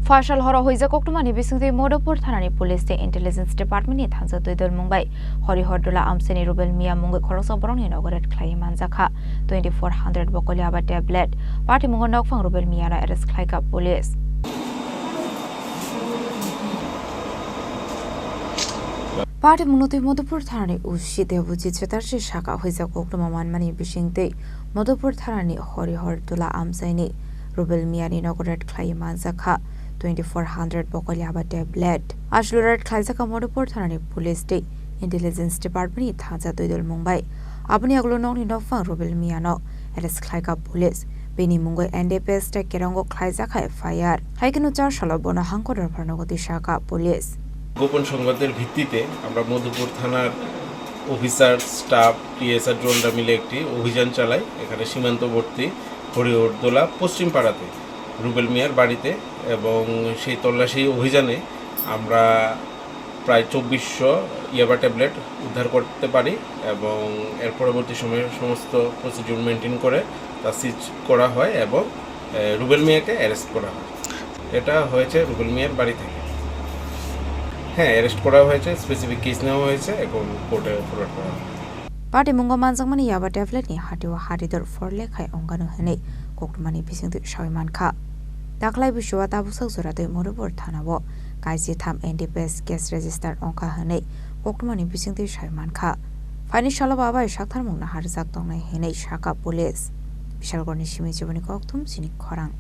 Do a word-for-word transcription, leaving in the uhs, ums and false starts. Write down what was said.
Phasal horo huijak koktwmani bisingtwi Madhupur thanani police tei intelligence department ni thansa twi dol mung bai Horihor Dula amchaini Rubel Mia mungwi khoroksa borokni nogo raid khlaiwi manjakha twenty four hundred bokoli aba tablet. Patimungo nokphang Rubel Mia no arrest khlaikha police. Patimungno twi Madhupur thanani O C Debojit Chatterjee saka huijak koktwma manmani bisingtwi Madhupur thanani Horihor Dula amchaini Rubel Miani nogo raid khlaiwi manjakha twenty four hundred bokoli aba tablet. Aswk raid khlaijakha Madhupur thanani police tei intelligence department ni thansa twi dol mung bai. Aboni yagulo nokni nokphang Rubel Miano arrest khlaikha police. Bini mungwi N D P S tei Kerongo khlaijakha F I R. Hai kheno char salo bono hangkor rwphar nogo twi sakha police. গোপন সংবাদের ভিত্তিতে আমরা মধুপুর থানার officer, staff, TSR জোয়ানরা মিলে একটি অভিযান চালাই। এখানে সীমান্তবর্তী হরিহরদোলা পশ্চিম পাড়াতে রুবেল মিয়ার বাড়িতে, এবং সেই তল্লাশি অভিযানে আমরা প্রায় চব্বিশশো ইয়াবা ট্যাবলেট উদ্ধার করতে পারি এবং এর পরবর্তী সময়ে সমস্ত প্রসিডিউর মেনটেন করে তা সিজ করা হয় এবং, এ, রুবেল মিয়াকে অ্যারেস্ট করা হয়। এটা হয়েছে রুবেল মিয়ার বাড়ি থেকে। হ্যাঁ, অ্যারেস্ট করা হয়েছে, স্পেসিফিক কেস নেওয়া হয়েছে এবং কোর্টে ফরওয়ার্ড করা হবে। Patimungo manjakmani yaba tablet ni hatio haridor forle khai ongano hinwi koktwmani bisingtwi sawi mankha. Daklai bisio tabuksak joratwi Madhupur thanao kaisi tham N D P S case register ongkha hinwi koktwmani bisingtwi sawi mankha. Phaini salo ba bai saktharmung naharjak tongnai hinwi sakha police. Bishalgarhni simi chiboni kokthum chini khorang.